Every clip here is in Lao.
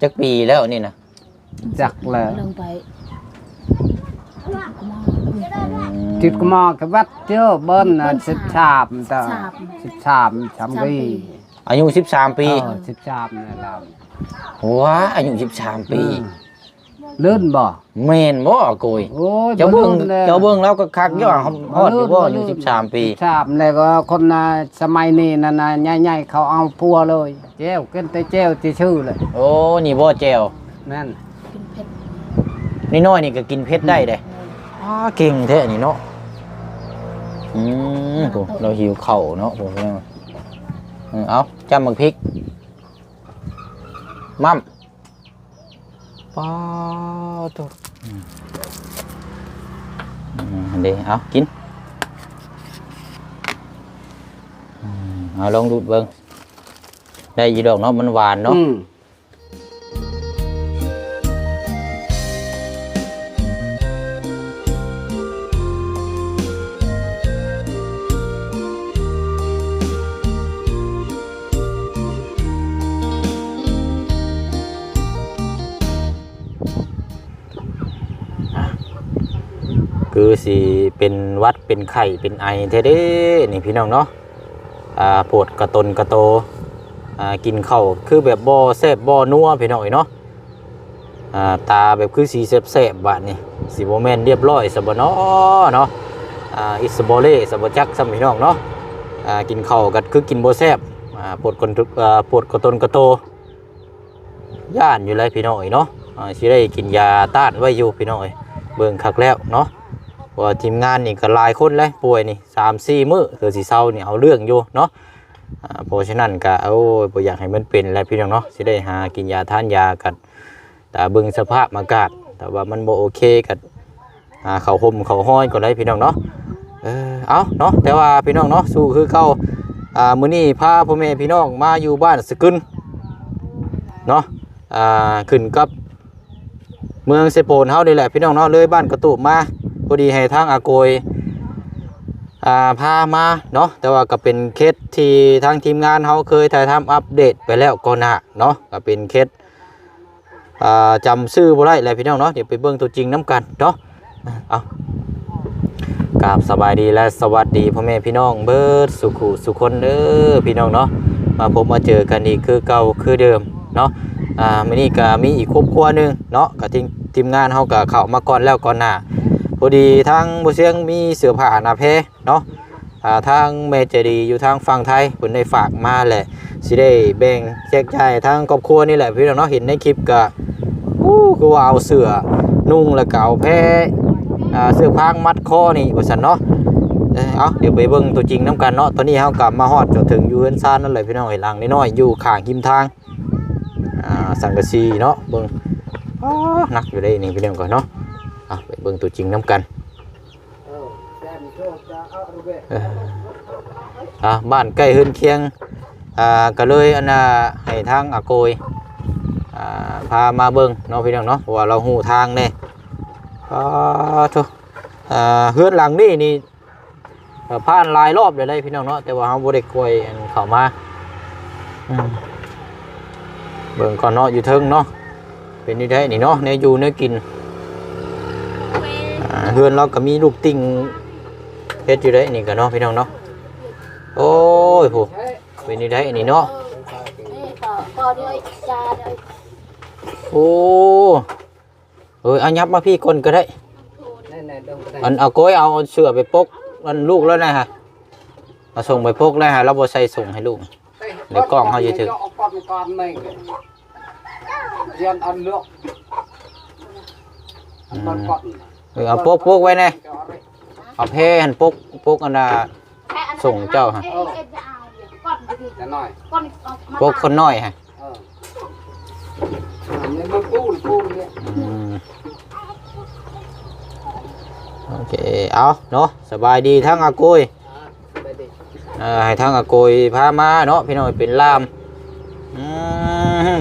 ຈັກປີແລ້ວນີ້ນະ? ຈັກແລ້ວ ລົງໄປ ອືມ ທິດກະໝໍກະວັດເຈົ້າເບິ່ນນະ ສິບສາມ ສິບສາມ ສິບສາມ ສາມປີ ອາຍຸສິບສາມປີ. ເອີ ສິບສາມນີ້ລາວ ວ້າ ອາຍຸສິບສາມປີ. ເອີ ລື່ນບໍ່? ແມ່ນບໍ່ອາໂກຍ? ໂອ້ຍ ເຈົ້າເບິ່ງ ບໍ່ລື່ນແລ້ວ ເຈົ້າເບິ່ງລາວກໍຄັກຢູ່ ອືມ ຮອດຢູ່ບໍ່ ບໍ່ລື່ນ ອາຍຸສິບສາມປີ? ສິບສາມ ແລ້ວກໍຄົນນະ ສະໄໝນີ້ນັ້ນນະ ໃຫຍ່ໆ ເຂົາເອົາຜົວເລີຍ ແຈ່ວ ກິນແຕ່ແຈ່ວຊື່ໆ ເລີຍ. ໂອ້ ນີ້ບໍ່ແຈ່ວ? ແມ່ນ ກິນເຜັດ ນ້ອຍໆ ນີ້ກໍກິນເຜັດໄດ້ເດ້. ອືມ ອ້າ ເກັ່ງແທ້ນີ້ເນາະ. ອືມ ໂອ້ ລາວຫິວເຂົ້າເນາະ ໂອ້. ເອີ ເອົາ ຈ້ຳໝາກພິກ ໝ້ຳ ປາໂທ້ ອືມ ອືມ ເດ້ ເອົາ ກິນ ອືມ ເອົາ ລອງດູດເບິ່ງ ໄດ້ຢູ່ດອກເນາະ ມັນຫວານເນາະ. ອືມ ຄືຊິເປັນຫວັດເປັນໄຂ້ເປັນໄອແທ້ເດ້ນີ້ພີ່ນ້ອງເນາະ. ອ່າ ປວດກະຕົນກະໂຕ ອ່າ ກິນເຂົ້າຄືແບບບໍ່ແຊບບໍ່ນົວພີ່ນ້ອງເອີຍເນາະ. ອ່າ ຕາແບບຄືຊິແສບໆ ບາດນີ້ ຊິບໍ່ແມ່ນລຽບລ້ອຍຊະບໍ່ນໍເນາະ. ອ່າ ອິດສະບໍ່ເລຊະບໍ່ຈັກຊ້ຳພີ່ນ້ອງເນາະ. ອ່າ ກິນເຂົ້າກໍຄືກິນບໍ່ແຊບ ອ່າ ປວດກະ ອ່າ ປວດກະຕົນກະໂຕ ຢ້ານຢູ່ແຫຼະພີ່ນ້ອງເອີຍເນາະ. ອ່າ ຊິໄດ້ກິນຢາຕ້ານໄວ້ຢູ່ພີ່ນ້ອງເອີຍ ເບິ່ງຄັກແລ້ວເນາະ. ເພາະວ່າທີມງານນີ້ກໍຫຼາຍຄົນແຫຼະປ່ວຍນີ້ ສາມສີ່ມື້ ເທື່ອຊິເຊົານີ້ເອົາເລື່ອງຢູ່ເນາະ. ອ່າ ເພາະສະນັ້ນກໍ ໂອ້ຍ ບໍ່ຢາກໃຫ້ມັນເປັນແຫຼະພີ່ນ້ອງເນາະ ຊິໄດ້ຫາກິນຢາທານຢາກັນ ຖ້າເບິ່ງສະພາບອາກາດ ຖ້າວ່າມັນບໍ່ໂອເຄກໍຫາເຂົ້າຮົ່ມເຂົ້າຮອຍກ່ອນໄດ້ພີ່ນ້ອງເນາະ. ເອີ ເອົາເນາະ ແຕ່ວ່າພີ່ນ້ອງເນາະ ສູ້ຄືເກົ່າ. ອ່າ ມື້ນີ້ພາພໍ່ແມ່ພີ່ນ້ອງມາຢູ່ບ້ານສະກຶນເນາະ ອ່າ ຂຶ້ນກັບ ເມືອງເຊໂປນເຮົານີ້ແຫຼະພີ່ນ້ອງເນາະ ເລີຍບ້ານກະຕູບມາ. ພໍດີໃຫ້ທາງອາໂກຍ ອ່າ ພາມາເນາະ ແຕ່ວ່າກໍເປັນເຂດທີ່ທາງທີມງານເຮົາເຄີຍຖ່າຍທຳອັບເດດໄປແລ້ວກ່ອນໜ້າເນາະ ກໍເປັນເຂດ ອ່າ ຈຳຊື່ບໍ່ໄດ້ແຫຼະພີ່ນ້ອງເນາະ. ດຽວໄປເບິ່ງຕົວຈິງນຳກັນເນາະ. ເອົາ ກາບສະບາຍດີ ແລະ ສະຫວັດດີພໍ່ແມ່ພີ່ນ້ອງເບິດສູ່ຄູ່ສູ່ຄົນເດີພີ່ນ້ອງເນາະ. ມາພົບມາເຈີກັນອີກຄືເກົ່າຄືເດີມເນາະ. ອ່າ ມື້ນີ້ກໍມີອີກຄອບຄົວໜຶ່ງເນາະ ກໍທີມ ທີມງານເຮົາກໍເຂົ້າມາກ່ອນແລ້ວກ່ອນໜ້າ. ພໍດີທາງບໍ່ຊຽງມີເສື້ອຜ້າໜ້າແພເນາະ ອ່າ ທາງແມ່ໃຈດີຢູ່ທາງຝັ່ງໄທເພິ່ນໄດ້ຝາກມາແຫຼະ ຊິໄດ້ແບ່ງແຈກຈ່າຍທາງຄອບຄົວນີ້ແຫຼະພີ່ນ້ອງເນາະ. ເຫັນໃນຄລິບກໍ ໂອ້ ຄືວ່າເອົາເສື້ອນຸ່ງ ແລ້ວກໍເອົາແພ ອ່າ ເສື້ອພາງມັດຄໍນີ້ວ່າຊັ້ນເນາະ. ເອີ ເອົາ ດຽວໄປເບິ່ງຕົວຈິງນຳກັນເນາະ. ຕອນນີ້ເຮົາກໍມາຮອດຈອດເຖິງຢູ່ເຮືອນຊານນັ້ນແຫຼະພີ່ນ້ອງເອີຍ ຫຼັງນ້ອຍໆ ຢູ່ຂ້າງຮິມທາງ ອ່າ ສັງກະສີເນາະ. ເບິ່ງ ອໍ ໜັກຢູ່ເດ້ນີ້ພີ່ນ້ອງເອີຍເນາະ. ເອົາ ໄປເບິ່ງຕົວຈິງນຳກັນ. ເອີ ເອີ ອ່າ ບ້ານໃກ້ເຮືອນຄຽງ ອ່າ ກໍເລີຍອັນນ່າ ໃຫ້ທາງອາໂກຍ ອ່າ ພາມາເບິ່ງເນາະພີ່ນ້ອງເນາະ ເພາະວ່າລາວຮູ້ທາງແດ່. ປາໂທ້ ອ່າ ເຮືອນຫຼັງນີ້ນີ້ ເອີ ຜ່ານຫຼາຍລອບແລ້ວເດ້ພີ່ນ້ອງເນາະ ແຕ່ວ່າເຮົາບໍ່ໄດ້ຄ່ອຍ ອັນ ເຂົ້າມາ. ອືມ ເບິ່ງກ່ອນເນາະ ຢູ່ເທິງເນາະ ເປັນຈັ່ງໃດນີ້ເນາະ ແນວຢູ່ແນວກິນ. ອ່າ ເຮືອນລາວກໍມີລູກຕິ່ງເຮັດຢູ່ເດ້ນີ້ກໍເນາະ ພີ່ນ້ອງເນາະ. ໂອ້ຍ ໂຫ ເປັນຈັ່ງໃດນີ້ເນາະ. ໂອ້ ເອີ ເອົາ ຫຍັບມາພີ້ກ່ອນກໍໄດ້. ແນ່ໆ ເອົາ ເອົາ ໂກຍ ເອົາເສື້ອໄປປົກອັນລູກແລ້ວນະຮະ ເອົາ ສົ່ງໄປປົກແລ້ວຮະ ລາວບໍ່ໃສ່ສົ່ງໃຫ້ລູກ. ດຽວກ້ອງເຮົາຊິຖືກ. ອືມ ເອີ ເອົາ ປົກ ປົກໄວ້ແນ່ ເອົາແພຫັ້ນປົກ ປົກອັນນ່າ ສົ່ງເຈົ້າຮະ ເອີ ເອີ ເອີ ເອີ ເອີ ເອີ ປົກຄົນນ້ອຍຮະ. ເອີ ອືມ ໂອເຄ ເອົາເນາະ ສະບາຍດີທາງອາໂກຍ. ອ່າ ສະບາຍດີ ເອີ ໃຫ້ທາງອາໂກຍພາມາເນາະ ພີ່ນ້ອງ ເປັນລ່າມ. ອື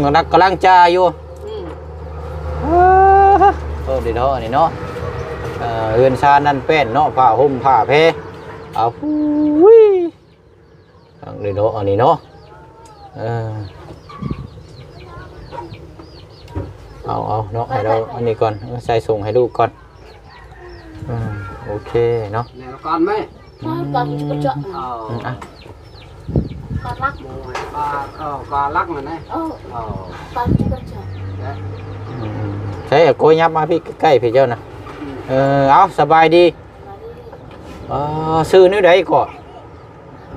ມ ນັກກຳລັງຈ່າຢູ່. ອືມ ໂອ້ ດີເນາະ ນີ້ເນາະ ເອີ ເຮືອນຊານນັ້ນແປ້ນເນາະ ຜ້າຫົ່ມຜ້າແພ. ເອົາ ຫູຍ ຄັກເດ້ເນາະ ອັນນີ້ເນາະ. ເອີ ເອົາ ເອົາເນາະ ໃຫ້ລາວອັນນີ້ກ່ອນ ເອີ ໃສ່ສົ່ງໃຫ້ລູກກ່ອນ. ອືມ ໂອເຄເນາະ ແລ້ວກ່ອນໄໝ? ອືມ ກ່ອນຈະກະເຈາະ ເອົາ ອືມ ອ່ະ ກະລັກ ເອີ ກະລັກນັ້ນນະ ເອີ ເອົາ ກ່ອນຈະກະເຈາະ ອືມ ໃສ່ ໂກຍ ຫຍັບມາພີ້ໃກ້ໆ ພີ້ເຈົ້ານະ. ອືມ ເອີ ເອົາ ສະບາຍດີ. ເອີ ຊື່ແນວໃດເກາະ?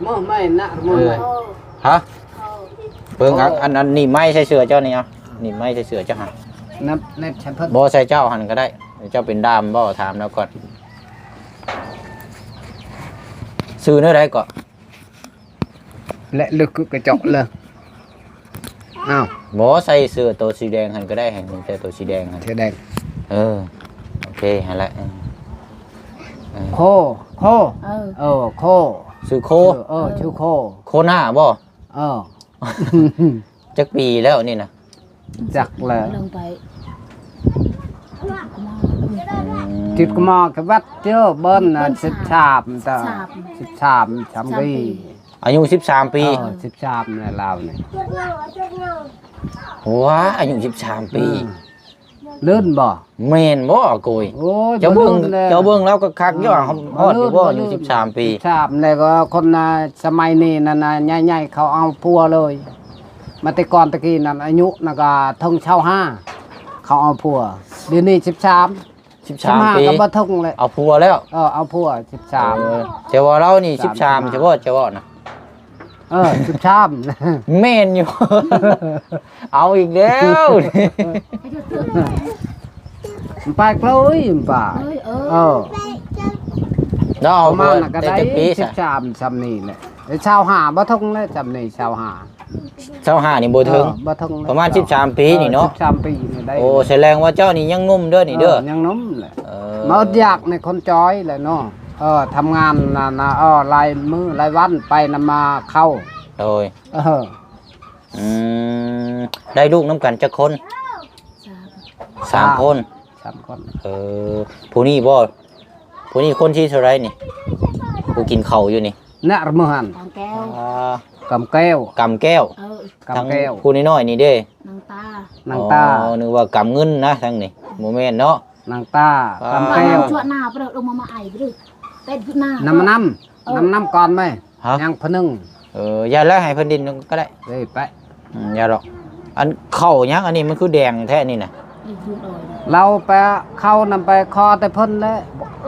ເອີ ຮະ? ເບິ່ງ ອັນ ອັນ ອັນໜີບໄມ້ໃສ່ເສື້ອເຈົ້ານີ້ ເອົາ ໜີບໄມ້ໃສ່ເສື້ອເຈົ້າຫັ້ນ ນັບ ນັບໃສ່ເພິ່ນ ບໍ່ ໃສ່ເຈົ້າຫັ້ນກໍໄດ້. ເຈົ້າເປັນດາມບໍ່? ຖາມລາວກ່ອນ ຊື່ແນວໃດເກາະ? ແລະ ເລິກຄືກະຈອກເລີຍ. ອ້າວ ບໍ່ ໃສ່ເສື້ອໂຕສີແດງຫັ້ນກໍໄດ້ ໃຫ້ເຫັນແຕ່ໂຕສີແດງຫັ້ນ ສີແດງ ເອີ ໂອເຄ ຫັ້ນແຫຼະ ເອີ ເອີ ໂຄ ໂຄ ເອີ ເອີ ໂຄ ຊື່ໂຄ ເອີ ເອີ ເອີ ຊື່ໂຄ ໂຄໜ້າບໍ່? ເອີ ຈັກປີແລ້ວນີ້ນະ? ຈັກແລ້ວ ລົງໄປ ອືມ ຈິດກະໝໍກະວັດເຈົ້າເບິ່ນ ສິບສາມ ສິບສາມ ສິບສາມ ສິບສາມປີ ອາຍຸສິບສາມປີ ເອີ ສິບສາມ ໃນລາວນີ້ ວ້າ ອາຍຸສິບສາມປີ ເອີ ເລີນບໍ່? ແມ່ນບໍ່ອາໂກຍ? ໂອ້ຍ ເຈົ້າເບິ່ງ ເຈົ້າເບິ່ງລາວຄັກໆຢູ່ ຮອດຢູ່ບໍ່ ອາຍຸສິບສາມປີ? ສິບສາມ ແລ້ວກໍຄົນນະ ສະໄໝນີ້ນັ້ນນະ ໃຫຍ່ໆ ເຂົາເອົາຜົວເລີຍ ມາແຕ່ກ່ອນຕະກີ້ນັ້ນ ອາຍຸນະກະເຖິງຊາວຫ້າ ເຂົາເອົາຜົວ ດຽວນີ້ສິບສາມ ສິບສາມປີ ກະບໍ່ເຖິງແລ້ວ ເອົາຜົວແລ້ວ ເອີ ເອົາຜົວ ສິບສາມ ເອີ ແຕ່ວ່າລາວນີ້ສິບສາມ ສິບຫ້າ ຊິບໍ່ ຈະເວົ້ານະ ເອີ ສິບສາມ ແມ່ນຢູ່ ເອົາອີກແລ້ວ ມັນໄປເກີຍ ມັນໄປ ເອີ ເອີ ລາວເອົາຜົວມານະກະໄດ້ ສິບສາມ ຊ່ຳນີ້ແຫຼະ ຊາວຫ້າ ບໍ່ເຖິງແລ້ວ ຊ່ຳນີ້ ຊາວຫ້າ ຊາວຫ້ານີ້ບໍ່ເຖິງ ເອີ ບໍ່ເຖິງ ປະມານສິບສາມປີນີ້ເນາະ ເອີ ສິບສາມປີນີ້ໄດ້ ໂອ້ ສະແດງວ່າເຈົ້ານີ້ຍັງໜຸ່ມເດີນີ້ເດີ ເອີ ຍັງໜຸ່ມແຫຼະ ເອີ ມາອົດຢາກໃນຄົນຈອຍແຫຼະເນາະ ເອີ ທຳງານນະ ເອີ ຫຼາຍມື້ຫຼາຍວັນໄປນຳມາເຂົ້າ ໂດຍ ເອີ ອືມ ໄດ້ລູກນຳກັນຈັກຄົນ? ສາມ ສາມຄົນ ສາມຄົນ ເອີ ຜູ້ນີ້ບໍ່? ຜູ້ນີ້ຄົນທີເທົ່າໃດນີ້? ຜູ້ກິນເຂົ້າຢູ່ນີ້ ນະ ລະເມີຫັ້ນ ກຳແກ້ວ ອ່າ ກຳແກ້ວ ກຳແກ້ວ ເອີ ກຳແກ້ວ ຜູ້ນ້ອຍໆນີ້ເດ້? ນາງຕາ ນາງຕາ ອໍ ນຶກວ່າກຳເງິນນະ ທາງນີ້ ບໍ່ແມ່ນເນາະ ນາງຕາ ອ່າ ກຳແກ້ວ ຈວດໜ້າໄປເດີ ລົງມາ ມາໄອໄປເດີ ເປັນໜ້າ ນຳມານຳ ເອີ ນຳ ນຳກ່ອນໄໝ? ຮະ? ຍັງຜູ້ໜຶ່ງ ເອີ ຢ່າແລ້ວ ໃຫ້ເພິ່ນດິນກໍໄດ້ ເອີ ໄປ ອືມ ຢ່າດອກ ອັນເຂົ້າຫຍັງອັນນີ້ ມັນຄືແດງແທ້ນີ້ນະ? ລາວໄປເຂົ້ານຳໄປຂໍແຕ່ເພິ່ນແຫຼະ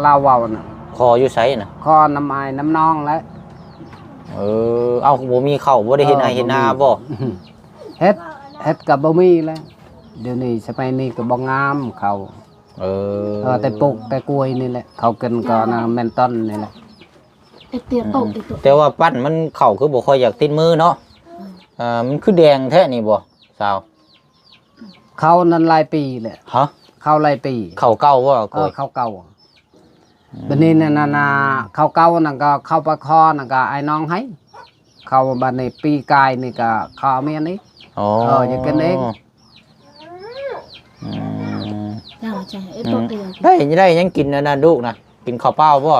ລາວເວົ້ານະ ຂໍຢູ່ໃສນະ? ຂໍນຳອ້າຍນຳນ້ອງແຫຼະ ເອີ ເອົ້າ ບໍ່ມີເຂົ້າ ບໍ່ໄດ້ເຮັດໄຮ່ເຮັດນາບໍ່? ເຮັດ ເຮັດກໍບໍ່ມີແລ້ວ ດຽວນີ້ສະໄໝນີ້ກໍບໍ່ງາມເຂົ້າ ເອີ ເອີ ແຕ່ປູກແຕ່ກ້ວຍນີ້ແຫຼະ ເຂົ້າກິນກໍນະ ແມ່ນຕົ້ນນີ້ແຫຼະ ເອເຕໂຕ ອືມ ເອໂຕ ແຕ່ວ່າປັ້ນມັນເຂົ້າຄືບໍ່ຄ່ອຍຢາກຕິດມືເນາະ ເອີ ອ່າ ມັນຄືແດງແທ້ນີ້ບໍ່ສາວ? ເຂົ້ານັ້ນຫຼາຍປີແລ້ວ ຮະ? ເຂົ້າຫຼາຍປີ ເຂົ້າເກົ່າບໍ່? ເອີ ເຂົ້າເກົ່າ ອືມ ບັດນີ້ນະ ນະ ນະ ເຂົ້າເກົ່ານັ້ນກໍເຂົ້າປາຄໍນັ້ນກໍອ້າຍນ້ອງໃຫ້ ເຂົ້າບັດນີ້ປີກາຍນີ້ກໍເຂົ້າເອົາເມຍນີ້ ອໍ ເອີ ຢາກກິນເອງ ອືມ ເຈົ້າ ເຈົ້າ ເອີ ອືມ ຕົວດຽວ ໄດ້ ໄດ້ຫຍັງກິນອັນນັ້ນລູກນະ? ກິນເຂົ້າເປົ່າບໍ່?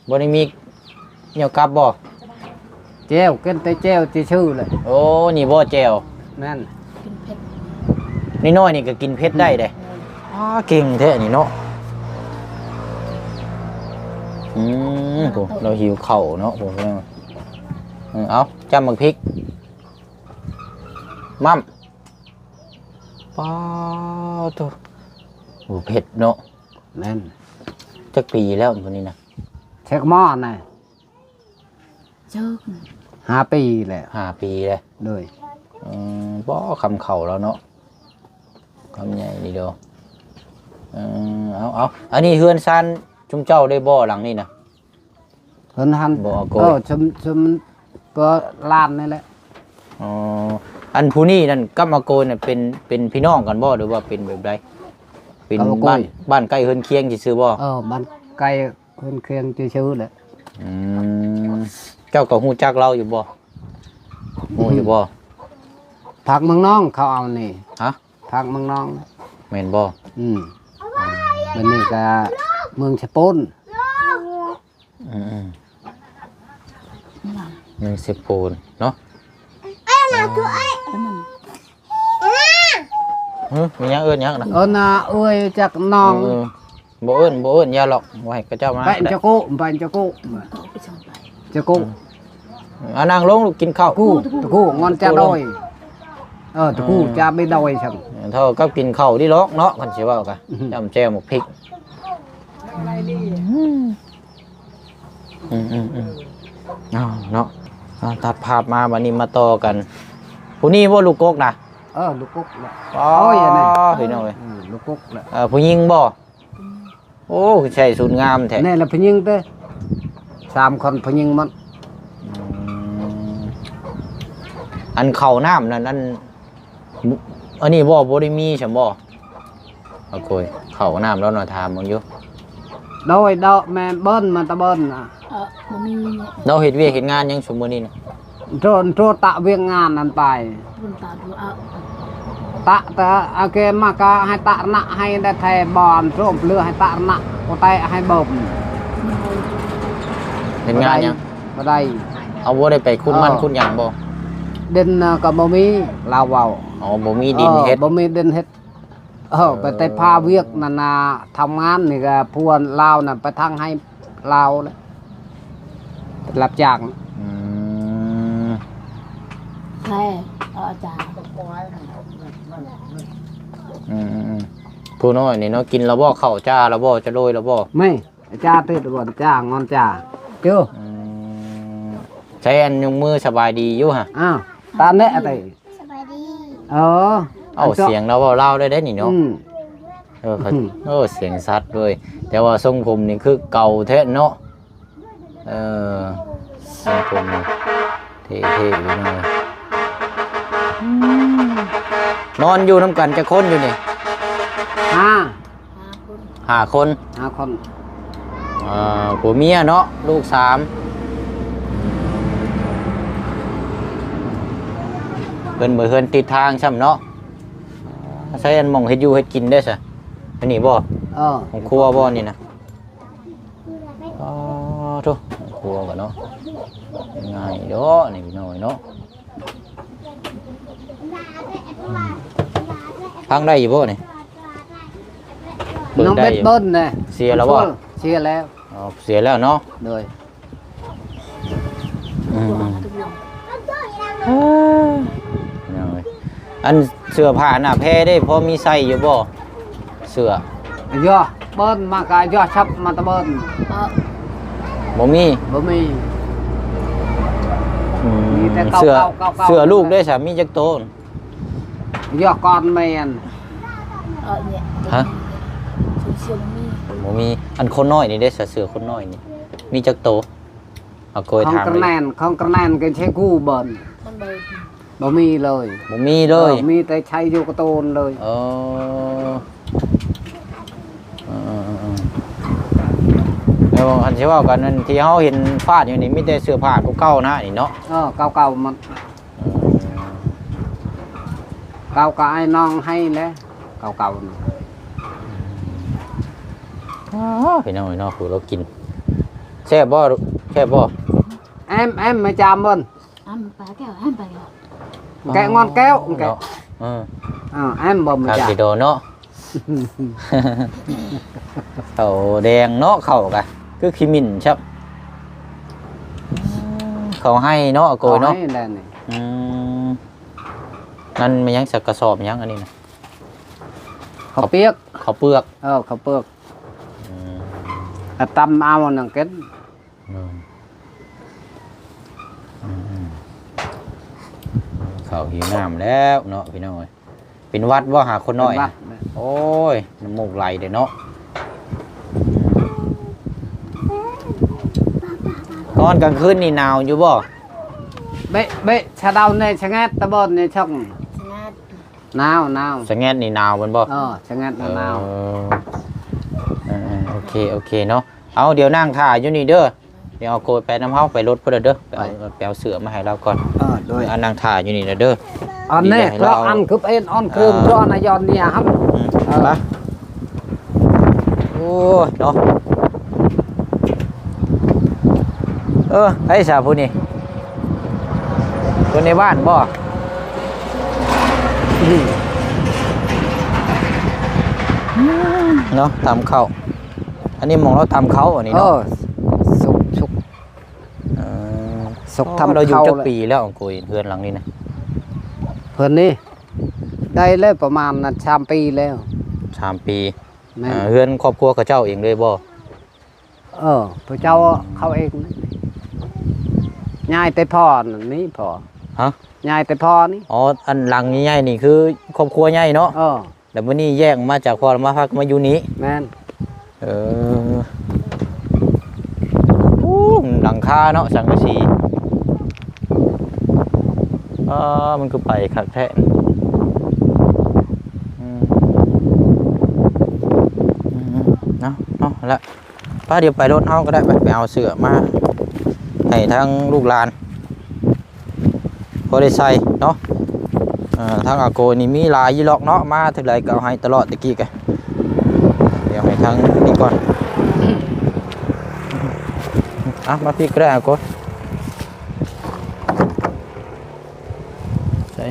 ບໍ່ໄດ້ມີແນວກັບບໍ່? ແຈ່ວ ກິນແຕ່ແຈ່ວຊື່ໆແຫຼະ ໂອ້ ນີ້ບໍ່ແຈ່ວ ແມ່ນ ກິນເຜັດ ນ້ອຍໆນີ້ກໍກິນເຜັດໄດ້ເດ້ ອືມ ອ້າ ເກັ່ງແທ້ນີ້ເນາະ ອືມ ໂອ້ ລາວຫິວເຂົ້າເນາະ ໂອ້ ເອີ ເອົາ ຈ້ຳໝາກພິກ ໝ້ຳ ປາໂທ້ ໂອ້ ເຜັດເນາະ ແມ່ນ ຈັກປີແລ້ວຜູ້ນີ້ນະ? ເຊັກໝໍນະ ເຈັກ ຫ້າປີແລ້ວ ຫ້າປີແລ້ວ ໂດຍ ອືມ ບໍ່ ຄຳເຂົ້າແລ້ວເນາະ ຄຳໃຫຍ່ນີ້ດອກ ເອີ ເອົາ ເອົາ ອັນນີ້ເຮືອນຊານຊຸມເຈົ້າໄດ້ບໍ່ ຫຼັງນີ້ນະ? ເພິ່ນຫັ້ນ ບໍ່ ອາໂກຍ ເອີ ຊຸມ ຊຸມ ກໍຫຼານນີ້ແຫຼະ ອໍ ອັນຜູ້ນີ້ນັ້ນກັບອາໂກຍນັ້ນເປັນ ເປັນພີ່ນ້ອງກັນບໍ່ ຫຼືວ່າເປັນແບບໃດ? ເປັນ ກັບອາໂກຍ ບ້ານ ບ້ານໃກ້ເຮືອນຄຽງຊື່ໆບໍ່? ເອີ ບ້ານໃກ້ເຮືອນຄຽງຊື່ໆແຫຼະ ອືມ ເຈົ້າກໍຮູ້ຈັກລາວຢູ່ບໍ່? ຮູ້ຢູ່ບໍ່? ພາກເມືອງນອງເຂົາເອົານີ້ ຮະ? ພາກເມືອງນອງ ແມ່ນບໍ່? ອືມ ບັດນີ້ກໍເມືອງຊະໂປນ ອືມໆ ແມ່ນເຊໂປນເນາະ ເອີ ຫຶ ມີຫຍັງເອີ້ນຫຍັງນະ? ເອີ້ນນາເອື້ອຍຈັກນ້ອງ. ເອີ ບໍ່ເອີ້ນ ບໍ່ເອີ້ນ ຢ່າຫຼອກ ບໍ່ໃຫ້ເຂົາເຈົ້າມາ. ແປະຈະໂກະ ແປະຈະໂກະ ຈະໂກະ. ເອົານັ່ງລົງລູກ ກິນເຂົ້າ. ຕະກູ ຕະກູ ງອນຈາດອຍ. ເອີ ຕະກູ ເອີ ຈາໄປດອຍຊັ້ນ. ເທົ່າກັບກິນເຂົ້ານີ້ຫຼອກເນາະ ຄັນຊິເວົ້າກະ ອືມ ຈ້ຳແຈ່ວໝາກພິກ. ອືມ ອືມ ເອົາເນາະ ເອົາ ຕັດພາບມາ ບັດນີ້ມາຕໍ່ກັນ ຜູ້ນີ້ບໍ່ລູກກົກນະ? ເອີ ລູກກົກແຫຼະ. ອໍ ໂອ້ຍ ອັນນີ້ ພີ່ນ້ອງເອີຍ ເອີ ລູກກົກແຫຼະ. ເອີ ຜູ້ຍິງບໍ່? ໂອ້ ຄືໃສ່ຊຸດງາມແທ້. ແນ່ລະ ຜູ້ຍິງເດ້ ສາມຄົນ ຜູ້ຍິງໝົດ. ອືມ ອັນເຂົ້ານ້ຳນັ້ນ ອັນ ອັນນີ້ບໍ່ ບໍ່ໄດ້ມີຊັ້ນບໍ່? ໂອເຄ ເຂົ້ານ້ຳແລ້ວເນາະ ຖາມເບິ່ງຢູ່. ໂດຍ ດອກແມ່ນເບິ່ນມາແຕ່ເບິ່ນນະ. ເອີ ບໍ່ມີ. ລາວເຮັດວຽກເຮັດງານຫຍັງຊຸມື້ນີ້ນະ? ໂຕ ໂຕຕະວຽກງານນັ້ນໄປ ຕະ ຕະ ອາເກມາກະໃຫ້ຕະນະ ໃຫ້ໄດ້ແທ້ບອນ ໂຕເຫຼືອໃຫ້ຕະນະ ກໍແຕະໃຫ້ເບິ່ມ. ເຮັດງານຫຍັງ? ບໍ່ໄດ້ ບໍ່ໄດ້. ເອົາ ບໍ່ໄດ້ໄປຂຸດມັນ ເອີ ຂຸດຫຍັງບໍ່? ດິນນະກໍບໍ່ມີ ລາວເວົ້າ. ອໍ ບໍ່ມີດິນເຮັດ. ເອີ ບໍ່ມີດິນເຮັດ. ເອີ ເອີ ໄປແຕ່ພາວຽກນັ້ນນະ ທຳງານນີ້ກະພວກລາວນະ ໄປທາງໄຮ່ລາວແຫຼະ ໄປຮັບຈ້າງ. ອືມ ແທ້ ເອີ ອາຈານ. ອືມ ອືມ ອືມ ຜູ້ນ້ອຍນີ້ເນາະ ກິນແລ້ວບໍ່? ເຂົ້າຈ້າແລ້ວບໍ່? ຈະໂລຍແລ້ວບໍ່? ແມ່ ຈ້າຕິດບໍ່? ຈ້າ ງອນຈ້າ ເຈົ້າ. ອືມ ໃຊ້ອັນຍົກມືສະບາຍດີຢູ່ຫະ? ອ້າວ ຕາແນະຕິ. ສະບາຍດີ. ເອີ ເອົາ ສຽງລາວເວົ້າລາວໄດ້ເດ້ນີ້ເນາະ. ອືມ ເອີ ເຂົາ ອືມ ໂອ້ ສຽງຊັດເວີຍ ແຕ່ວ່າຊົງຜົມນີ້ຄືເກົ່າແທ້ເນາະ. ເອີ ຊົງຜົມນີ້ເທ່ໆຢູ່ເນາະ. ອືມ ນອນຢູ່ນຳກັນຈັກຄົນຢູ່ນີ້? ຫ້າ ຫ້າຄົນ ຫ້າຄົນ ເອີ ຜົວເມຍເນາະ ລູກສາມ ເພິ່ນບໍ່ ເຮືອນຕິດທາງຊ້ຳເນາະ. ໃຊ້ອັນໝ່ອງເຮັດຢູ່ເຮັດກິນໄດ້ຊະ ອັນນີ້ບໍ່? ເອີ ຂອງຄົວບໍ່ນີ້ນະ? ອໍ ໂທ້ ຄົວກໍເນາະ ງ່າຍດອກນີ້ພີ່ນ້ອງເນາະ. ພັງໄດ້ຢູ່ບໍ່ນີ້? ເປີດໄດ້ຢູ່. ເສຍແລ້ວບໍ່? ເສຍແລ້ວ. ອໍ ເສຍແລ້ວເນາະ. ໂດຍ. ອືມ ເອີ ອັນເສື້ອຜ້າໜ້າແພເດ້ ພໍມີໃສ່ຢູ່ບໍ່? ເສື້ອ ເອີ ເບິ່ນມາກະເອີ ຊັບມາຕະເບິ່ນ. ບໍ່ມີ ບໍ່ມີ. ອືມ ມີແຕ່ເກົ່າໆ ເສື້ອ ເກົ່າໆ ເສື້ອລູກເດ້ຊະ ມີຈັກໂຕ? ເອີ ກ່ອນແມ່ນ ເອີ ເນຍ ຮະ ເສື້ອບໍ່ມີ ບໍ່ມີ. ອັນຄົນນ້ອຍນີ້ເດ້ຊະ ເສື້ອຄົນນ້ອຍນີ້ ມີຈັກໂຕ? ເອົາໂກຍຖາມ ຂອງກະແນນ ຂອງກະແນນກໍໃຊ້ກູ້ເບິ່ນ ມັນເບິດ ບໍ່ມີເລີຍ ບໍ່ມີເລີຍ. ເອີ ມີແຕ່ໃຊ້ຢູ່ກະໂຕນເລີຍ. ເອີ ເອີໆ ແລ້ວຄັນຊິເວົ້າກັນ ອັນທີ່ເຮົາເຫັນຟາດຢູ່ນີ້ ມີແຕ່ເສື້ອຜ້າເກົ່າໆນະນີ້ເນາະ. ເອີ ເກົ່າໆໝົດ. ເອີ ເກົ່າກໍອ້າຍນ້ອງໃຫ້ແຫຼະ ເກົ່າໆນະ. ອ້າ ພີ່ນ້ອງເອີຍເນາະ ຜູ້ລາວກິນ ແຊບບໍ່? ແຊບບໍ່? ແອມ ແອມ ມາຈາມເບິ່ງ. ອ້ຳປາແກ້ວ ອ້ຳປາແກ້ວ ແກະງອນແກ້ວ ແກະ ເນາະ. ເອີ ອ້າວ ແອມບໍ່ມາ ຄັກ ຈາ ດີໂດເນາະ. ເຂົ້າແດງເນາະ ເຂົ້າກະຄືຂີ້ໝິ່ນຊັບ ເຂົ້າໄຮ່ເນາະ ອາໂກຍເນາະ. ເຂົ້າໄຮ່ແລ້ວນີ້. ອືມ ນັ້ນແມ່ນຫຍັງ ສັກກະສອບຫຍັງອັນນີ້ນະ? ເຂົ້າປຽກ ເຂົ້າເປືອກ. ເອີ ເຂົ້າເປືອກ. ອືມ ກະຕຳເອົານັ້ນກິນ. ອືມ ອືມໆ ເຂົ້າຫິວນ້ຳແລ້ວເນາະ ພີ່ນ້ອງເອີຍ. ເປັນຫວັດບໍ່ຫາຄົນນ້ອຍ? ເປັນຫວັດນະ. ໂອ້ຍ ນ້ຳມູກໄຫຼເດ້ເນາະ. ນອນກາງຄືນນີ້ໜາວຢູ່ບໍ່? ເບະ ເບະ ຊະເດົາແນ່ ສະແງດຕະບອນແນ່ຊ່ອງ ສະແງດ ໜາວ ໜາວ. ສະແງດນີ້ໜາວແມ່ນບໍ່? ເອີ ສະແງດໜາວ. ເອີ ເອີ ເອີ ໂອເຄ ໂອເຄເນາະ. ເອົາ ດຽວນັ່ງຖ້າຢູ່ນີ້ເດີ. ດຽວເອົາໂກຍໄປນຳເຮົາ ໄປລົດພຸ້ນເດີ ໄປເອົາ ໄປ ໄປເອົາເສື້ອມາໃຫ້ລາວກ່ອນ. ເອີ ໂດຍ. ອັນນັ່ງຖ້າຢູ່ນີ້ນະເດີ. ອັນນີ້ ເພາະອັນຄືເອັນ ອັນຄື ເອີ ເພາະອັນນະ ຍ້ອນເນຍຫັ້ນ. ອືມ ເອີ ໄປ. ໂອ້ຍເນາະ. ເອີ ໃຜຊະຜູ້ນີ້? ຄົນໃນບ້ານບໍ່? ອືມ ເນາະ ຕຳເຂົ້າ. ອັນນີ້ໝ່ອງລາວຕຳເຂົ້າອັນນີ້ ເອີ ເນາະ ສຸກ ສຸກ ເອີ ສຸກ ອໍ ທຳ ລາວຢູ່ ເຂົ້າ ຈັກປີແລ້ວ ອັງໂກຍ ເຮືອນຫຼັງນີ້ນະ? ເຮືອນນີ້ໄດ້ແລ້ວປະມານນັ້ນ ສາມປີແລ້ວ. ສາມປີ. ແມ່ນ. ອ່າ ເຮືອນຄອບຄົວເຂົາເຈົ້າເອງເລີຍບໍ່? ເອີ ເຂົາເຈົ້າ ເຂົາເອງ ຍ້າຍແຕ່ພໍ່ນັ້ນນີ້ ພໍ່. ຮະ? ຍ້າຍແຕ່ພໍ່ນີ້. ອໍ ອັນຫຼັງໃຫຍ່ໆນີ້ຄືຄອບຄົວໃຫຍ່ເນາະ? ເອີ. ແລ້ວບັດນີ້ແຍກອອກມາຈາກພໍ່ ແລ້ວມາພັກມາຢູ່ນີ້? ແມ່ນ. ເອີ ໂອ້ ຫຼັງຄາເນາະ ສັງກະສີ. ອ້າ ມັນຄືໄປຄັກແທ້. ອືມ ອືມ ເນາະ ເນາະ ລະ ໄປ ດຽວໄປລົດເຮົາກໍໄດ້ ໄປ ໄປເອົາເສື້ອມາໃຫ້ທາງລູກຫຼານ ພໍໄດ້ໃສ່ເນາະ. ເອີ ທາງອາໂກນີ້ມີຫຼາຍຢູ່ດອກເນາະ ມາເທື່ອໃດກໍເອົາໃຫ້ຕະຫຼອດ ແຕ່ກີ້ກະ. ດຽວໃຫ້ທາງນີ້ກ່ອນ. ອ່ະ ມາພີ້ກໍໄດ້ອາໂກ. ໃສ່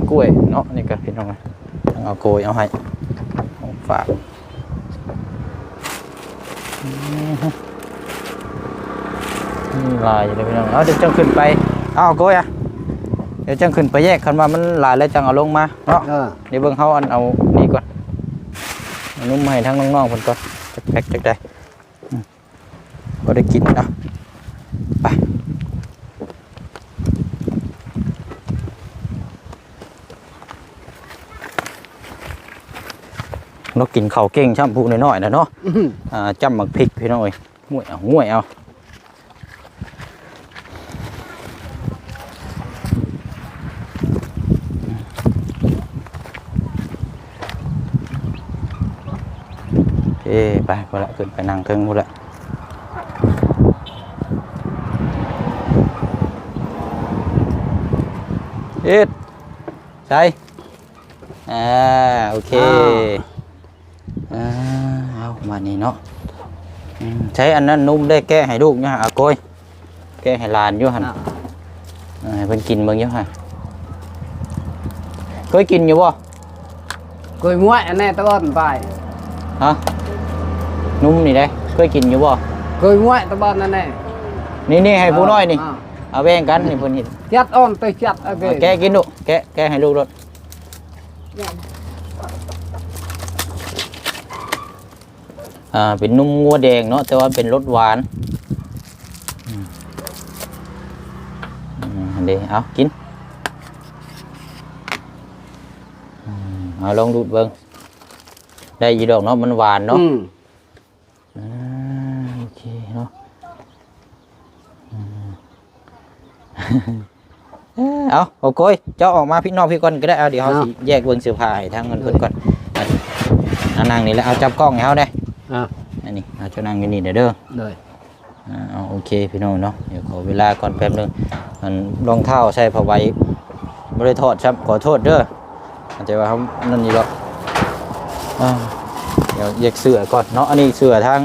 ກ້ວຍເນາະ ນີ້ກໍພີ່ນ້ອງ ທາງອາໂກຍເອົາໃຫ້ ຂອງຝາກ. ອືມ ຫຼາຍຢູ່ເດ້ພີ່ນ້ອງ. ເອົາ ດຽວຈັ່ງຂຶ້ນໄປ ເອົາ ອາໂກຍອະ ດຽວຈັ່ງຂຶ້ນໄປແຍກ ຄັນວ່າມັນຫຼາຍແລ້ວຈັ່ງເອົາລົງມາເນາະ. ເອີ ດຽວເບິ່ງເຮົາອັນເອົານີ້ກ່ອນ ເອົານຸ່ມໃຫ້ທາງນ້ອງໆເພິ່ນກ່ອນ ຈັກແພັກຈັກໃດ. ອືມ ບໍ່ໄດ້ກິນເນາະ ໄປ. ລາວກິນເຂົ້າເກັ່ງຊ້ຳ ຜູ້ນ້ອຍໆນະເນາະ. ອືມ ອ່າ ຈ້ຳໝາກພິກພີ່ນ້ອງເອີຍ ງວຍເອົາ ງວຍເອົາ. ເອີ ໄປພຸ້ນລະ ຂຶ້ນໄປນັ່ງເທິງພຸ້ນລະ. ເຮັດ ໃສ່ ອ່າ ໂອເຄ ອ່າ ອ່າ ເອົາ ບາດນີ້ເນາະ. ອືມ ໃຊ້ອັນນັ້ນນຸ່ມໄດ້ ແກະໃຫ້ລູກຢູ່ຫັ້ນ ອາໂກຍ ແກະໃຫ້ຫຼານຢູ່ຫັ້ນ. ອ່າ ເອີ ໃຫ້ເພິ່ນກິນເບິ່ງຢູ່ຫັ້ນ. ເຄີຍກິນຢູ່ບໍ່? ເຄີຍງວຍອັນແນ່ຕະບອນໄປ. ຮະ? ນຸ່ມນີ້ເດ້ ເຄີຍກິນຢູ່ບໍ່? ເຄີຍງວຍຕະບອນອັນແນ່. ນີ້ໆ ໃຫ້ຜູ້ນ້ອຍນີ້ ອ່າ ເອົາແບ່ງກັນນີ້ ເພິ່ນເຮັດ. ຈັດອ່ອນໄປຈັດ ເອົາແກະ ເອົາແກະກິນລູກ ແກະ ແກະໃຫ້ລູກໂລດ. ອ່າ ເປັນນົມງົວແດງເນາະ ແຕ່ວ່າເປັນລົດຫວານ. ອືມ ອືມ ເດ້ ເອົາກິນ. ອືມ ເອົາລອງດູດເບິ່ງ ໄດ້ຢູ່ດອກເນາະ ມັນຫວານເນາະ. ອືມ ອ່າ ໂອເຄເນາະ. ອືມ ເອີ ເອົາ ໂອໂກຍ ເຈົ້າອອກມາພີ້ນອກພີ້ກ່ອນກໍໄດ້. ເອົາ ດຽວເຮົາ ເອົາ ຊິແຍກເບິ່ງເສື້ອຜ້າໃຫ້ທາງເພິ່ນ ໂດຍ ກ່ອນ. ອ່ະ ອ່ະ ນັ່ງນີ້ແຫຼະ ເອົາ ຈັບກ້ອງໃຫ້ເຮົາແດ່. ອ່າ ອັນນີ້ ເອົາ ເຈົ້ານັ່ງຢູ່ນີ້ເດີ. ໂດຍ ອ່າ ເອົາ ໂອເຄ ພີ່ນ້ອງເນາະ ດຽວຂໍເວລາກ່ອນແປັບໜຶ່ງ. ອັນ ລອງເທົ້າໃສ່ຜ້າໄຫວ ບໍ່ໄດ້ຖອດຊ້ຳ ຂໍໂທດເດີ. ແຕ່ວ່າເຮົານັ້ນຢູ່ດອກ. ອ່າ ດຽວແຍກເສື້ອກ່ອນເນາະ. ອັນນີ້ເສື້ອທາງ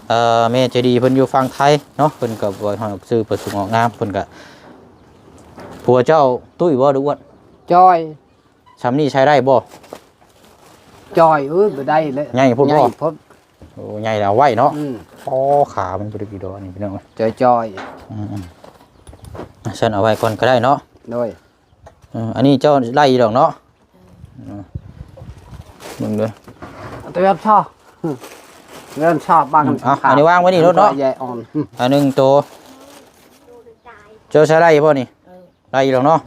ເອີ ແມ່ໃຈດີເພິ່ນຢູ່ຝັ່ງໄທເນາະ ເພິ່ນກໍບໍ່ໃຫ້ອອກຊື່ປະສົງອອກນາມ. ເພິ່ນກໍ ຜົວເຈົ້າຕຸ້ຍບໍ່ ຫຼືອ້ວນ? ຈ່ອຍ. ຊ່ຳນີ້ໃຊ້ໄດ້ບໍ່? ຈ່ອຍ. ເອີ ບໍ່ໄດ້ແລ້ວ ໃຫຍ່ໂພດບໍ່? ໃຫຍ່ໂພດ. ໂອ້ ໃຫຍ່ແລ້ວເອົາໄວ້ເນາະ. ອືມ ອໍ ຂາມັນບໍ່ໄດ້ກິນດອກນີ້ ພີ່ນ້ອງ. ຈ່ອຍໆ. ອືມໆ ຊັ້ນເອົາໄວ້ກ່ອນກໍໄດ້ເນາະ. ໂດຍ. ເອີ ອັນນີ້ເຈົ້າໄດ້ຢູ່ດອກເນາະ. ເອີ ເບິ່ງເດີ ເຕຍຊອ ເງິນຊອບາງ. ອືມ ເອົາ ອັນນີ້ວາງໄວ້ນີ້ໂລດເນາະ. ອັນໜຶ່ງໂຕ ເຈົ້າໃຊ້ໄດ້ບໍ່ນີ້? ເອີ ໄດ້ຢູ່ດອກເນາະ.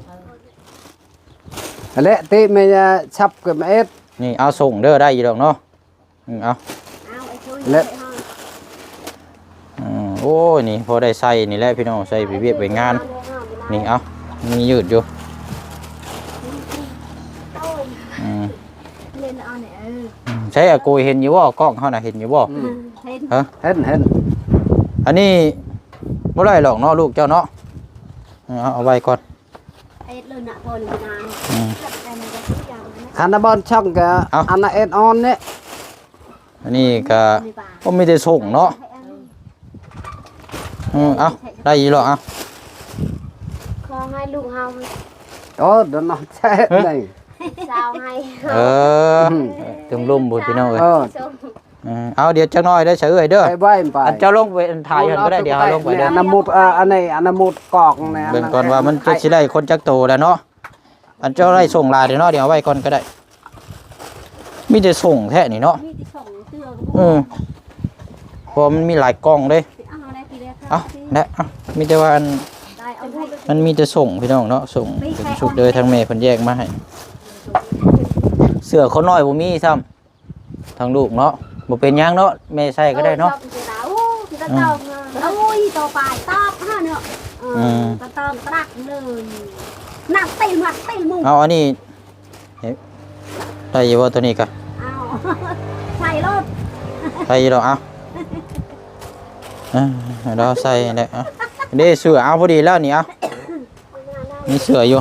ເອີ ແລະຕິແມ່ນສັບກັບເອັດ ນີ້ ເອົາສົ່ງເດີ ໄດ້ຢູ່ດອກເນາະ. ອືມ ເອົາ ເອົາໄອ້ໂຊຍ ແລະ ເອົາ ອືມ ໂອ້ຍ ນີ້ພໍໄດ້ໃສ່ນີ້ແຫຼະພີ່ນ້ອງ ໃສ່ໄປວຽກໄປງານ. ນີ້ ເອົາ ມີຍືດຢູ່. ອືມ ເຫຼັ້ນເອົານີ້ ເອີ ອືມ ໃຊ້ອາໂກຍເຫັນຢູ່ບໍ່? ກ້ອງເຮົານະເຫັນຢູ່ບໍ່? ອືມ ເຫັນ ຮະ ເຫັນ ເຫັນ. ອັນນີ້ບໍ່ໄດ້ດອກເນາະ ລູກເຈົ້າເນາະ. ເອີ ເອົາ ເອົາໄວ້ກ່ອນ. ເອັດເລີຍນະ ພໍນານ. ອືມ ຄັນນະບອນຊ່ອງກະ ເອົ້າ ອັນນະເອັດອອນນີ້. ອັນນີ້ກະ ໂອ້ ມີແຕ່ສົ່ງເນາະ. ອືມ ເອົາ ໄດ້ຢູ່ດອກ. ເອົາ ຂໍໃຫ້ລູກເຮົາ ເອີ ດອນນອນແຊດ ເອີ ໃນ ຊາວໃຫ້ ເອີ ອືມ ເຖິງລຸ່ມພຸ້ນ ພີ່ນ້ອງເອີຍ ເອີ ເອີ ເອົາ ດຽວຈັກໜ້ອຍເດີ ສະເອື້ອຍເດີ ໄປໄວ້ໄປ ອັນເຈົ້າລົງໄປ ອັນຖ່າຍຫັ້ນກໍໄດ້ ດຽວເຮົາລົງໄປເດີ ອັນນະໝົດ ເອີ ອັນນີ້ ອັນນະໝົດກອກນີ້ ເບິ່ງກ່ອນວ່າມັນຈະຊິໄດ້ຄົນຈັກໂຕແລ້ວເນາະ ອັນເຈົ້າໄດ້ສົ່ງຫຼາຍເດເນາະ ດຽວເອົາໄວ້ກ່ອນກໍໄດ້ ມີແຕ່ສົ່ງແທ້ນີ້ເນາະ ມີແຕ່ສົ່ງເທື່ອກໍບໍ່ ເອີ ເພາະວ່າມັນມີຫຼາຍກ່ອງເດ້ ເອົາແຫຼະ ເອົາ ມີແຕ່ວ່າອັນ ມັນມີແຕ່ສົ່ງພີ່ນ້ອງເນາະ ສົ່ງເປັນຊຸດເລີຍ ທາງແມ່ເພິ່ນແຍກມາໃຫ້ ເສື້ອຄົນນ້ອຍບໍ່ມີຊ້ຳ ທາງລູກເນາະ ບໍ່ເປັນຫຍັງເນາະ ແມ່ໃສ່ກໍໄດ້ເນາະ ໂອ້ຍ ຊອບເວລາ ໂອ້ຍ ຕາຕອງ ອືມ ໂອ້ຍ ຕໍ່ໄປຕອບຫາເນາະ ເອີ ອືມ ຕາຕອງຕະຫຼັກເລີຍ ໜັກຕີນຫວັດຕີນໝູ່ ເອົາ ອັນນີ້ ເອີ ໄດ້ຢູ່ບໍ່ໂຕນີ້ກະ ເອົາ ໃສ່ໂລດ ໄດ້ຢູ່ດອກ ເອົາ ເອີ ເອົາໃສ່ແຫຼະ ເອົາ ເດ້ ເສື້ອ ເອົາ ພໍດີແລ້ວນີ້ ເອົາ ມີເສື້ອຢູ່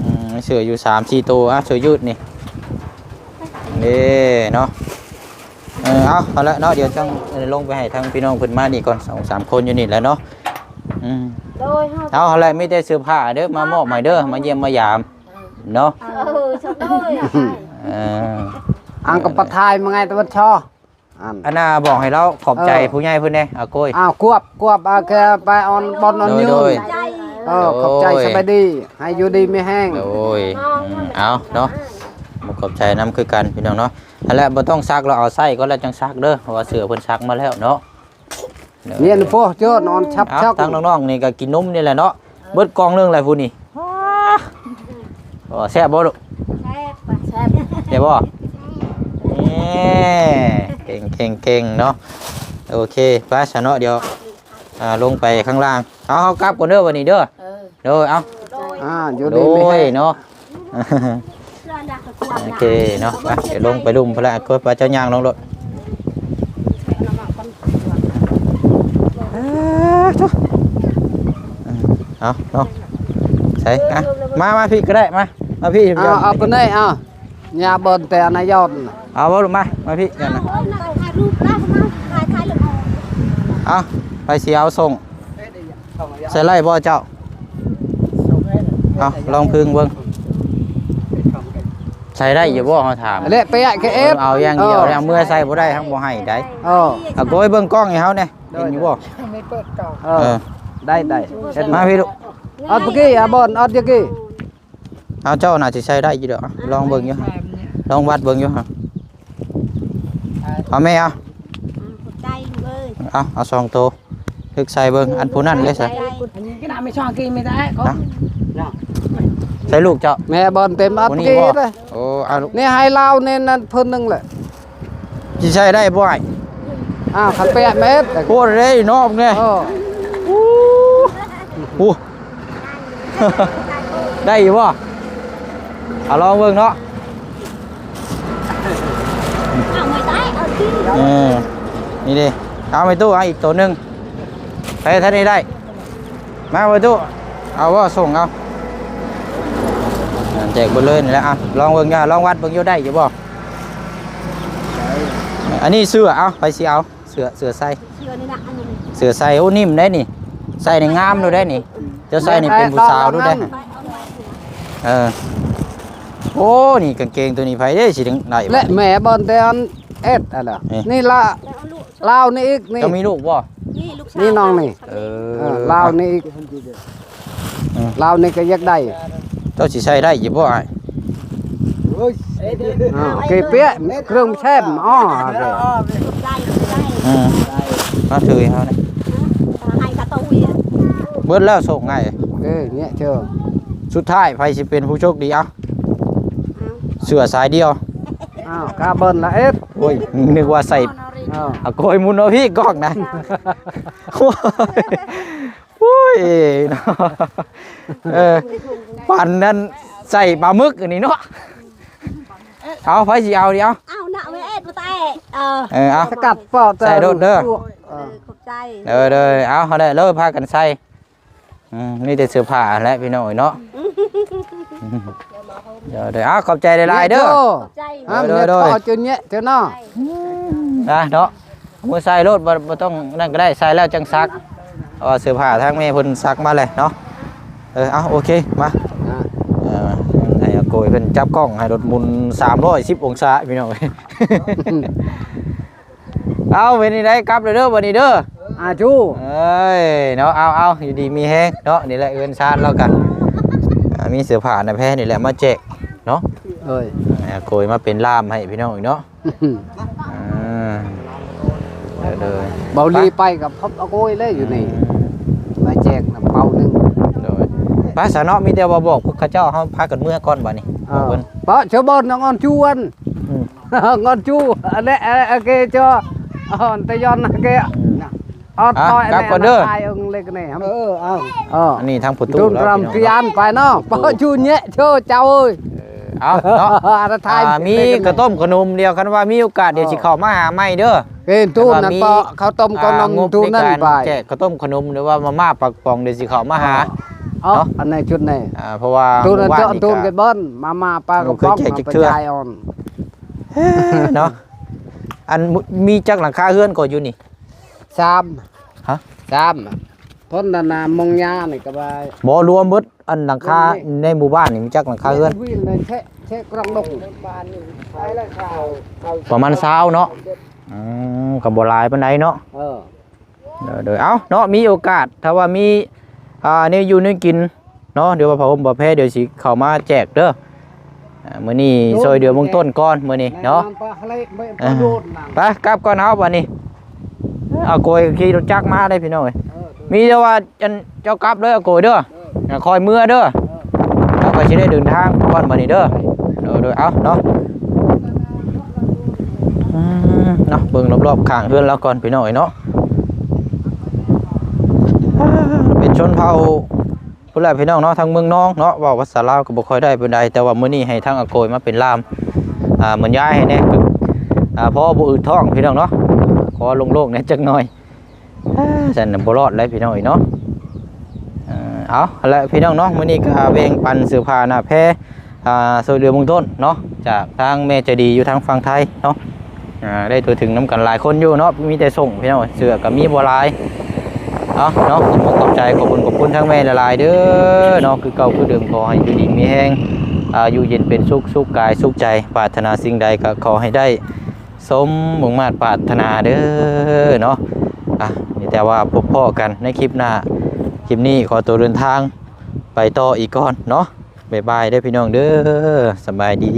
ອືມ ມີເສື້ອຢູ່ສາມສີ່ໂຕ ອ່ະ ເສື້ອຍືດນີ້ ເດ້ເນາະ ເອີ ເອົາ ເອົາລະເນາະ ດຽວຈັ່ງ ເອີ ລົງໄປໃຫ້ທາງພີ່ນ້ອງເພິ່ນມານີ້ກ່ອນ ສອງສາມຄົນຢູ່ນີ້ແຫຼະເນາະ ອືມ ໂດຍ ເຮົາ ເອົາ ເອົາລະ ມີແຕ່ເສື້ອຜ້າເດີ ມາມອບໃຫ້ເດີ ມາຢ້ຽມມາຢາມເນາະ ເອີ ສະບາຍ ເອີ ອັງກະປະທາຍມາໄງຕະວັນຊໍ ອັນ ອັນນ່າ ບອກໃຫ້ລາວຂອບໃຈ ເອີ ຜູ້ໃຫຍ່ເພິ່ນແດ່ ອາໂກຍ ອ້າວ ກວບ ກວບ ອາ ແກໄປອອນ ບ່ອນອອນ ໂດຍ ຍືນ ໂດຍ ເອີ ຂອບໃຈ ເອີ ສະບາຍດີ ໃຫ້ຢູ່ດີມີແຮງ ໂດຍ ອືມ ເອົາເນາະ ຂອບໃຈນຳຄືກັນພີ່ນ້ອງເນາະ ຫັ້ນແຫຼະ ບໍ່ຕ້ອງຊັກ ລາວເອົາໃສ່ກ່ອນ ແລ້ວຈັ່ງຊັກເດີ ເພາະວ່າເສື້ອເພິ່ນຊັກມາແລ້ວເນາະ ໂດຍ ນີ້ ໂອ້ ເຈົ້ານອນຊັບ ເອົ້າ ຊັກ ທາງນ້ອງໆນີ້ກໍກິນນົມນີ້ແຫຼະເນາະ ເບິດກ່ອງໜຶ່ງແລ້ວຜູ້ນີ້ ໂອ້ ແຊບບໍ່ລູກ ແຊບ ແຊບ ແຊບບໍ່ ເອີ ເກັ່ງໆໆເນາະ ໂອເຄ ໄປຊະເນາະ ດຽວ ອ່າ ລົງໄປຂ້າງລ່າງ ເອົາ ເຮົາກັບກ່ອນເດີບັດນີ້ເດີ ເອີ ໂດຍ ເອົາ ໂດຍ ອ່າ ຢູ່ດີມີແຮງເນາະ ໂອເຄເນາະ ໄປ ດຽວລົງໄປລຸ່ມພຸ້ນລະ ກໍໄປ ເຈົ້າຍ່າງລົງໂລດ ເອີ ເອົາເນາະ ໃສ່ ອ່ະ ມາ ມາພີ້ກໍໄດ້ ມາ ມາພີ້ ເອົາ ເອົາຕົວນີ້ ເອົາ ຍາເບິ່ນແຕ່ນາຍອດ ເອົາບໍ່ລູກ ມາ ມາພີ້ກັນນະ ເອົາ ໃຜຊິເອົາສົ່ງ ໃສ່ໄດ້ບໍ່ເຈົ້າ? ເອົາ ລອງພິງເບິ່ງ ໃສ່ໄດ້ຢູ່ບໍ່ ເຮົາຖາມ ແລະ ໄປອະເຄເອຟ ເອົາຢ່າງດຽວ ເອີ ເມື່ອໃສ່ບໍ່ໄດ້ ເຮົາບໍ່ໃຫ້ໄດ໋ ເອີ ເອົາ ໂກຍເບິ່ງກ້ອງໃຫ້ເຮົາແດ່ ເຫັນຢູ່ບໍ່? ເອີ ເອີ ໄດ້ ໄດ້ ເຫັນ ມາພີ້ລູກ ອອດເມື່ອກີ້ ອາບອນ ອອດເມື່ອກີ້ ເອົາ ເຈົ້າໜ້າຊິໃສ່ໄດ້ຢູ່ດອກ ລອງເບິ່ງຢູ່ ລອງວັດເບິ່ງຢູ່ ເອົາແມ່ ເອົາ ຂອບໃຈລູກເອີຍ ເອົາ ເອົາສອງໂຕ ລຶກໃສ່ເບິ່ງ ອັນຜູ້ນັ້ນເດ້ຊະ ອັນນີ້ກໍນຳໄປຊ່ອງກິນໄປໄດ້ ຮະ ໃສ່ລູກເຈົ້າ ແມ່ບອນເຕັມອັດກີ້ເດ້ ໂອ້ ເອົາລູກ ນີ້ໃຫ້ລາວນີ້ນັ້ນເພິ່ນໜຶ່ງແຫຼະ ຊິໃສ່ໄດ້ບໍ່ອ້າຍ? ອ້າວ ຄັນແປດແມ່ນ ໂພດເດ້ເນາະ ເອີ ໂອ້ ໄດ້ຢູ່ບໍ່? ເອົາລອງເບິ່ງເນາະ ເອົາໄມ້ໃຕ້ ເອົາທີ່ ເອີ ນີ້ເດ້ ເອົາໄມ້ຕູ້ ເອົາອີກໂຕໜຶ່ງ ໄປທາງນີ້ໄດ້ ມາໄມ້ຕູ້ ເອົາບໍ່ ສົ່ງເອົາ ແຈກເບິດເລີຍນີ້ແຫຼະ ອ່ະ ລອງເບິ່ງ ລອງວັດເບິ່ງຢູ່ ໄດ້ຢູ່ບໍ່? ອັນນີ້ເສື້ອ ເອົາ ໃຜຊິເອົາ? ເສື້ອ ເສື້ອໃສ່ ເສື້ອນີ້ນະ ອັນນີ້ ເສື້ອໃສ່ ໂອ້ ນິ້ມໄດ໋ນີ້ ໃສ່ນີ້ງາມໂລດໄດ໋ນີ້ ເຈົ້າໃສ່ນີ້ເປັນຜູ້ສາວໂລດໄດ໋ ເອີ ໂອ້ ນີ້ກາງເກງໂຕນີ້ໃຜເດ້ຊິໄດ້ ແລະ ແມ່ບ່ອນແຕ່ອັນເອັດ ອັນລະ ນີ້ລະ ລາວນີ້ອີກນີ້ ເຈົ້າມີລູກບໍ່? ນີ້ລູກສາວ ນີ້ນ້ອງນີ້ ເອີ ເອີ ລາວນີ້ອີກ ເອີ ລາວນີ້ກໍຢາກໄດ້ ເຈົ້າຊິໃສ່ໄດ້ຢູ່ບໍ່ອ້າຍ? ເອີຍ ອ່າ ເກເປຍ ເຄື່ອງແຊມ ອໍ ຂອບໃຈ ຂອບໃຈ ອືມ ມາຖືໃຫ້ເຮົານະ ໃຫ້ກະຕຸ້ຍ ເບິດແລ້ວ ໂຊກງ່າຍ ເອີ ເນີ້ຍເຈີ ສຸດທ້າຍໃຜຊິເປັນຜູ້ໂຊກດີ? ເອົາ ເສື້ອສາຍດຽວ ອ້າວ ກາເບິ່ນລະເອັດ ໂອ້ຍ ນຶກວ່າໃສ່ ເອົາ ອາໂກຍໝູນເອົາພີ້ກ້ອງນະ ໂອ້ຍ ໂອ້ຍເນາະ ເອີ ປານນັ້ນໃສ່ປາໝຶກອັນນີ້ເນາະ ເອົາ ໃຜຊິເອົາດີ ເອົາ ເອົານະ ເວເອັດ ບໍ່ແຕະ ເອີ ເອີ ເອົາ ສະກັດປອດ ໃສ່ໂລດເດີ ເອີ ຂອບໃຈ ເດີ ເດີ ເອົາ ເອົາແຫຼະ ເລີຍພາກັນໃສ່ ອືມ ມີແຕ່ເສື້ອຜ້າຫັ້ນແຫຼະພີ່ນ້ອງເອີຍເນາະ ເດີ ເດີ ເອົາ ຂອບໃຈຫຼາຍໆເດີ ຂອບໃຈ ເດີ ເດີ ເດີ ເອົາຈົນແຍະເດີເນາະ ອືມ ນະເນາະ ເອົາມືໃສ່ໂລດ ບໍ່ ບໍ່ຕ້ອງນັ້ນກໍໄດ້ ໃສ່ແລ້ວຈັ່ງຊັກ ເພາະວ່າເສື້ອຜ້າທາງແມ່ເພິ່ນຊັກມາແລ້ວເນາະ ເອີ ເອົາ ໂອເຄ ມາ ອ່າ ເອີ ໃຫ້ອາໂກຍເພິ່ນຈັບກ້ອງໃຫ້ລົດໝຸນສາມຮ້ອຍສິບອົງສາ ພີ່ນ້ອງເອີຍ. ເອົາ ເປັນຈັ່ງໃດ ກັບແລ້ວເດີ ບັດນີ້ເດີ ອາຈູ ເອີຍເນາະ. ເອົາໆ ຢູ່ດີມີແຮງເນາະ. ນີ້ແຫຼະເຮືອນຊານລາວກະ ອ່າ ມີເສື້ອຜ້າໜ້າແພນີ້ແຫຼະມາແຈກເນາະ. ເອີຍ ອ່າ ໂກຍມາເປັນລ່າມໃຫ້ພີ່ນ້ອງອີກເນາະ. ອ່າ ເດີ ເບົາລີໄປກັບພັບອາໂກຍເລີຍຢູ່ນີ້ ອືມ ມາແຈກນຳເປົາໜຶ່ງ. ໂດຍ ໄປຊະເນາະ ມີແຕ່ວ່າບອກພວກເຂົາເຈົ້າ ເຮົາພາກັນເມືອກ່ອນບັດນີ້. ເອີ ບອກເພິ່ນ ປະເຊາບອນນາງອອນຈວນ ອືມ ງອນຈູ ອັນແລະ ອາເກຈອ ອອນຕະຍອນນາເກ ອືມ ອອດ ອ່ະ ຕອຍ ກັບກ່ອນເດີ ຕາຍອົງເລັກນີ້. ເອີ ເອົາ ເອີ ອັນນີ້ທາງປະຕູ ຕູນລາວ ພີ່ນ້ອງເນາະ ປະຈູແຍະໂຊເຈົ້າເອີຍ. ເອີ ເອົາເນາະ ອາ ຖ້າມີກະຕົ້ມຂະໜົມ ດຽວຄັນວ່າມີໂອກາດ ເອີ ດຽວຊິເຂົ້າມາຫາໃໝ່ເດີ. ເປັນຕູ້ນັ້ນ ເພາະເຂົ້າຕົ້ມ ອ່າ ຂະໜົມ ຕູ້ນັ້ນໄປ ແຈກເຂົ້າຕົ້ມຂະໜົມ ຫຼືວ່າມາມ່າປາກປອງ ດຽວຊິເຂົ້າມາຫາ ເນາະ ເນາະ. ອັນໃນຈຸດນີ້ ອ່າ ເພາະວ່າຕູ້ນັ້ນ ເຈົ້າຕູ້ບ້ານນີ້ ຕູ້ເກັບເບິ່ນ ມາມ່າປາກປອງ ແຈກຈັກເທື່ອ ມາປະຈາຍອອນ ເນາະ. ອັນ ມີຈັກຫຼັງຄາເຮືອນກໍຢູ່ນີ້? ສາມ ຮະ? ສາມ ພົ້ນນານາມົງຍານີ້ກໍວ່າ ບໍ່ລວມເບິດ ອັນຫຼັງຄາໃນໝູ່ບ້ານນີ້ມີຈັກຫຼັງຄາເຮືອນ? ວິນໃນແຊະ ແຊະກຣອງດົງ ປະມານຊາວເນາະ. ອືມ ກໍບໍ່ຫຼາຍປານໃດເນາະ. ເອີ ໂດຍໆ ເອົາເນາະ ມີໂອກາດ ຖ້າວ່າມີ ອ່າ ແນວຢູ່ແນວກິນເນາະ ດຽວວ່າຜ້າຫົ່ມຜ້າແພ ດຽວຊິເຂົ້າມາແຈກເດີ. ອ່າ ມື້ນີ້ຊ່ອຍເຫຼືອເບື້ອງຕົ້ນກ່ອນ ມື້ນີ້ເນາະ. ອ່າ ໄປກັບກ່ອນເຮົາບັດນີ້. ອາໂກຍຂີ່ລົດຈັກມາເດ້ພີ່ນ້ອງເອີຍ. ມີແຕ່ວ່າ ອັນ ເຈົ້າກັບເດີອາໂກຍເດີ ເອີ ຄ່ອຍເມືອເດີ ເອີ ເຮົາກໍຊິໄດ້ເດີນທາງກ່ອນບັດນີ້ເດີ. ໂດຍໆ ເອົາເນາະ ອືມ ເນາະ ເບິ່ງລອບໆຂ້າງເຮືອນລາວກ່ອນພີ່ນ້ອງເອີຍເນາະ. ເປັນຊົນເຜົ່າພຸ້ນແຫຼະພີ່ນ້ອງເນາະ ທາງເມືອງນອງເນາະ ເວົ້າພາສາລາວກໍບໍ່ຄ່ອຍໄດ້ປານໃດ ແຕ່ວ່າມື້ນີ້ໃຫ້ທາງອາໂກຍມາເປັນລ່າມ ອ່າ ເໝືອນຍາຍໃຫ້ແດ່ ອ່າ ພໍບໍ່ອືດທ້ອງພີ່ນ້ອງເນາະ ຂໍໂລ່ງໆແດ່ຈັກໜ່ອຍ. ອ່າ ຊັ້ນບໍ່ລອດແລ້ວພີ່ນ້ອງເອີຍເນາະ. ເອີ ເອົາ ຫັ້ນແຫຼະພີ່ນ້ອງເນາະ ມື້ນີ້ກໍແບ່ງປັນເສື້ອຜ້າໜ້າແພ ອ່າ ຊ່ວຍເຫຼືອເບື້ອງຕົ້ນເນາະ ຈາກທາງແມ່ໃຈດີຢູ່ທາງຝັ່ງໄທເນາະ. ອ່າ ໄດ້ທົ່ວເຖິງນຳກັນຫຼາຍຄົນຢູ່ເນາະ ມີແຕ່ສົ່ງພີ່ນ້ອງ ເສື້ອກໍມີບໍ່ຫຼາຍ. ເອົາເນາະ ຂໍຂອບໃຈ ຂອບຄຸນ ຂອບຄຸນທາງແມ່ຫຼາຍໆເດີເນາະ ຄືເກົ່າຄືເດີມ ຂໍໃຫ້ຢູ່ດີມີແຮງ ອ່າ ຢູ່ເຢັນເປັນສຸກ ສຸກກາຍສຸກໃຈ ປາດຖະໜາສິ່ງໃດກໍຂໍໃຫ້ໄດ້ ສົມມຸ່ງມາດປາດຖະໜາເດີເນາະ. ອ່ະ ມີແຕ່ວ່າພົບພໍ້ກັນໃນຄລິບໜ້າ ຄລິບນີ້ຂໍຕົວເດີນທາງໄປຕໍ່ອີກກ່ອນເນາະ. ບາຍບາຍເດີພີ່ນ້ອງເດີ ສະບາຍດີ.